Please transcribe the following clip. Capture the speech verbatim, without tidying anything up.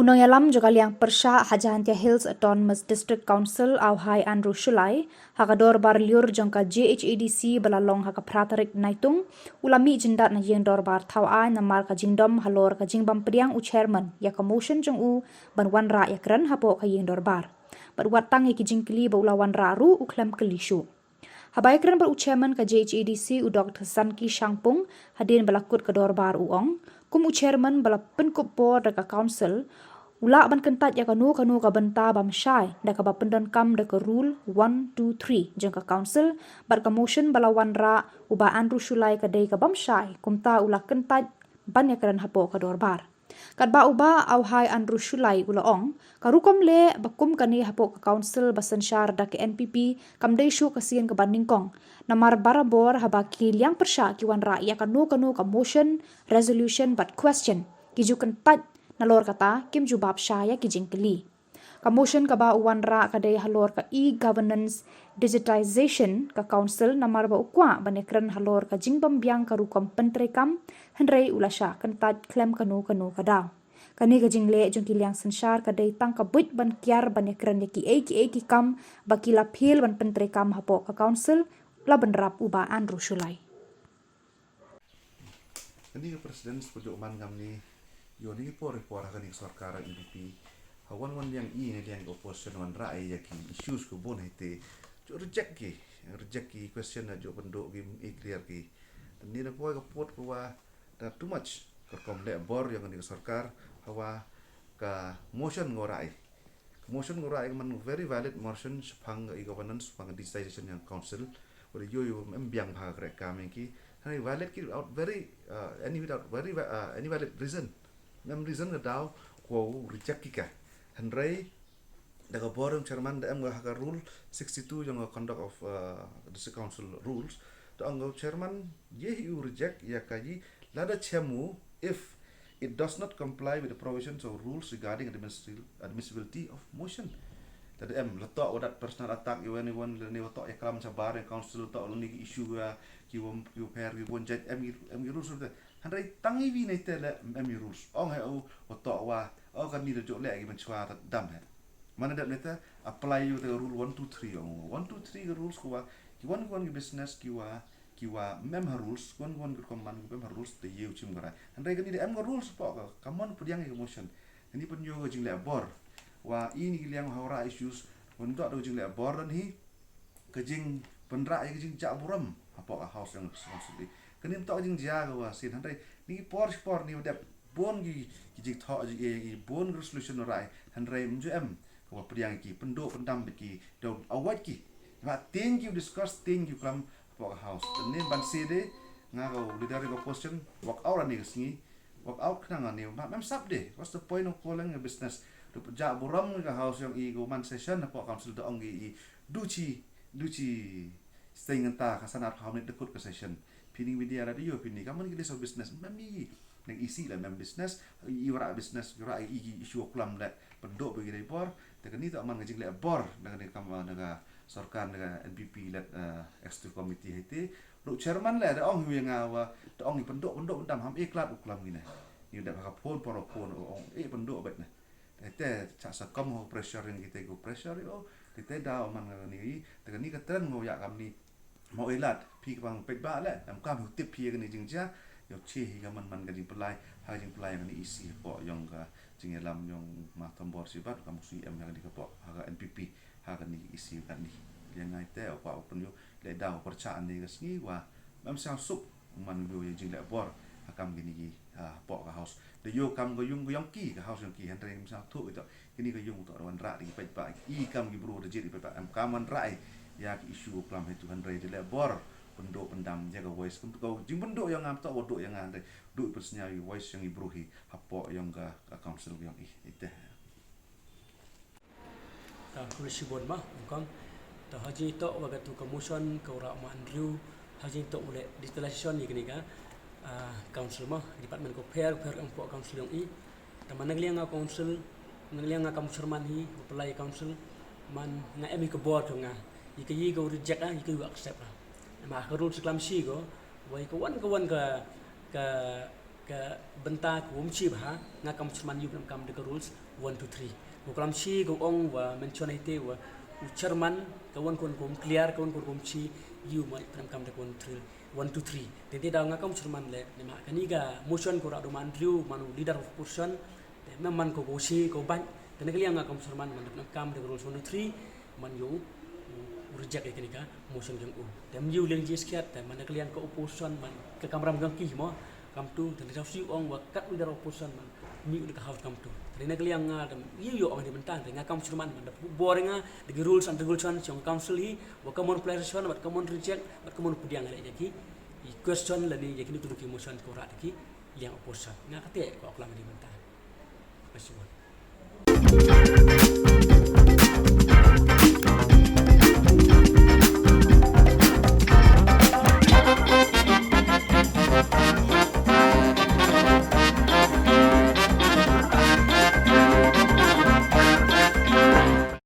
Nongïalam jong ka liang pyrshah ha Jaintia Hills Autonomous District Council, Auhai Andrew Shullai, ha ka dorbar lyiur jong ka J H A D C ba la long ha ka phra tarik Naitung, u la mih jyndat na ïing dorbar thaw aiñ namar ka jingdom halor ka jingbym pdiang u chairman ïa ka motion jong u ban wanrah ïakren hapoh ka ïing dorbar. Bad wat tang ïa ki jingkylli ba u la wanrah ruh u khlem kylli shuh. Haba ïakren bad u chairman ka J H A D C, u Doctor Sanki Shangpung, hadien ba la kut ka dorbar, u ong, kum u chairman ba la pynkup bor da ka council, u lah ban kyntait ïa kano kano ka bynta bym shai da kaba pyndonkam da ka rule one two three jong ka council, bad ka motion ba la wanrah u Bah Andrew Shullai ka dei ka bym shai, kumta u la kyntait ban ïakren hapoh ka dorbar. Katba u Bah Auhai Andrew Shullai u la ong, ka rukom leh ba kum kane hapoh ka council ba synshar da ka N P P kam dei shuh ka sien kaba nyngkong. Namar barabor haba ki liang pyrshah ki wanrah ïa kano kano ka motion, resolution bad question, ki ju kyntait, nalor kata kim jubab shai ïa ki jingkylli. Ka motion kaba u wanrah ka dei halor ka e-governance digitization ka council, namar ba u kwah ban ïakren halor ka jingbym biang ka rukom pyntreikam, hynrei u la shah kyntait khlem kano kano ka daw. Kane ka jingleh jong ki liang synshar ka dei tang ka buit ban kiar ban ïakren ïa kiei kiei ki kam ba ki la fail ban pyntreikam hapoh ka council, la bynrap u Bah Andrew Shullai. Kane ka president shu ju man ngam ni, ïoh ni ki por i por ha kane ka sorkar N P P. Ha wan wan liang i ne liang ka opposition wanrah ïa ki issues ka bun hi te, ju reject ki, reject ki question, na ju pynduh ki, i clear ki. Ni na poi ka put ka wa da too much ka rukom leh bor ïa kane ka sorkar, hawa ka motion nga rah i. Motion nga rah i ka man very valid motion shaphang ka e-governance, shaphang ka digitization ïa ka council. Wat ïoh ïoh em biang bha ka kreh kam ïa ki. Hynrei valid ki without very, uh, any without very va- uh, any valid reason. Em reason ka daw ko reject ki ka. Hynrei da ka bor ïong chairman da em ka ha ka rule sixty-two ïong ka conduct of, uh, district council rules. Da ong ka chairman ye hi u reject ïa ka, i lada chem u if it does not comply with the provisions of rules regarding admissibil- admissibility of motion. Lada em la toh wa dat personal attack ïa wan ïa wan, lane wa toh ïa klam shabar ïa council, toh lane ki issue ïa ki wam ki pher ki won judge, em ki em ki rules te. Hynrei tang i wi ne te le em ki rules. Ong he u wa toh wa o ka ni da jok le ki ban chwa ta dam he. Mana dep ne te apply ïa te rule one two three, ong one two three ka rules ko wa ki wan ki wan ki business ki wa ki wa mem ha rules, wan wan ki rukom man ki mem ha rules te ïew chim ka rai. Hynrei kani da em ka rules po ka, ka mon pdiang ïa ka motion. Kani pynïoh ka jingleh bor. Wa i ni ki liang ha u rah issues, wan dok da ka jingleh bor dan hi ka jingpynrah ïa ka jingjah burom hapoh ka house ïong ka council. Kani ym toh ka jingjia ka wa sien, hynrei ni ki por shi por ni wa dep bun ki ki jingthoh jingeh, ki bun ki resolution wa rah, hynrei ym ju em ka wa pdiang ïa ki, pynduh pyndam bad ki, da avoid ki. Ba tieng ki u discuss, tieng ki u klam hapoh ka house. Te nin ban sede nga ka u leader ka opposition, walk out ani ka sngi, walk out khnang ani, ma mem sap de. What's the point of calling a business? Da jah burom ka house ïong i, ka man session hapoh council da ong i, i du chi, du chi stay nganta ka sanat ha minit da kut ka session. Phi ni media radio phi ni ka man ki list of business, mem i nang isi la mem business, i wa rah business, i wa rah i ki issue u klam le pynduh ba ki dei bor. Te kani toh man ka jingleh bor na kani kam na ka sorkar na ka N P P led, eh, executive committee hi te. Ruh chairman le da ong hi ïa nga wa da ong i pynduh pynduh pyndam, ham e klat u klam ngi ne. Ni da ka phone por phone ong e pynduh bet ne. Te te cha sa kam ho pressure ïong ki te ko pressure ïo. Te te da man nga ni i. Te kani ka trend ngo ïa kam ni. Mo ilat phi ka bang peit ba le em kam hu tip phi ïa kani jingjia. Ïo chi hi ka man man ka jingpynlai ha ka jingpynlai ïong kani isi po ïong ka jingïalam ïong ma Thombor Sibat kam sui em ïa kani ka po ha ka N P P. Ha kani isi kani. Ïa ngai te o pa o pynïoh le da o pyrcha ani ka sngi wa mem sang suk man ïoh ïa jingleh bor ha kam kini ki, ha, hapoh ka house. Da ïoh kam ka ïung ka ïong ki, ka house ïong ki, hynrei mem sang thuh ito. Kini ka ïung to wan rah da ki paidbah, i kam ki bru da jied ki paidbah, em kam wan rah ïa ki issue u klam hi tu, hynrei da leh bor pynduh pyndam ïa ka voice. Kum ka jingpynduh ïong nga to wa duh ïa nga, hynrei duh pynsngew ïa voice ïong i bru hi hapoh ïong ka, ka council ïong i. Ite. Ta khublei shibun ma, ong kong. Ta ha jingitoh wa katu ka motion ka u rah ma Andrew, ha jingitoh u leh digitalization ïa kani ka, ah, council ma, department ko pher pher ong po council ïong i. Ta man na ka liang nga council, na ka liang nga kam chairman hi wa pynlai council, man nga em hi ka bor jong nga. Ïa ka ïa ka u reject ah, ïa ka ïa u accept ah. Ma ka rules klam shi ko, wa ïa ka wan ka wan ka, ka ka bynta ka wym chi bha, nga kam chairman ïa u kam da ka rules, One two three. Ko klam shi ko ong wa mention ite wa u chairman ka wan kon kom clear, ka wan kon kom shi, yu ma pram kam da kon thrill. One two three. Te te daw nga kam chairman le ne ma kani ka motion ko ra do man riu man u leader of opposition. Te me man ko ko shi ko ban. Te ne ka liang nga kam chairman man da pram kam da rules one two three. Man yu reject ite ne ka motion jong u. Te yu ling ji skiat te man da ka liang ka opposition man ka kamram jong ki mo. Kam tu te ne ka shi ong wa kat u leader opposition man. Ni u ka house kam tu. Te ne ka liang nga te yu yu ong di mentang te nga kam chairman man da bor nga da ki rules and regulation jong council hi wa common pleasure bad common reject bad common pudiang le jaki. I question la ni jaki ni tu ki motion ko ra ki liang opposition. Nga kate ko klam di mentang. Masih.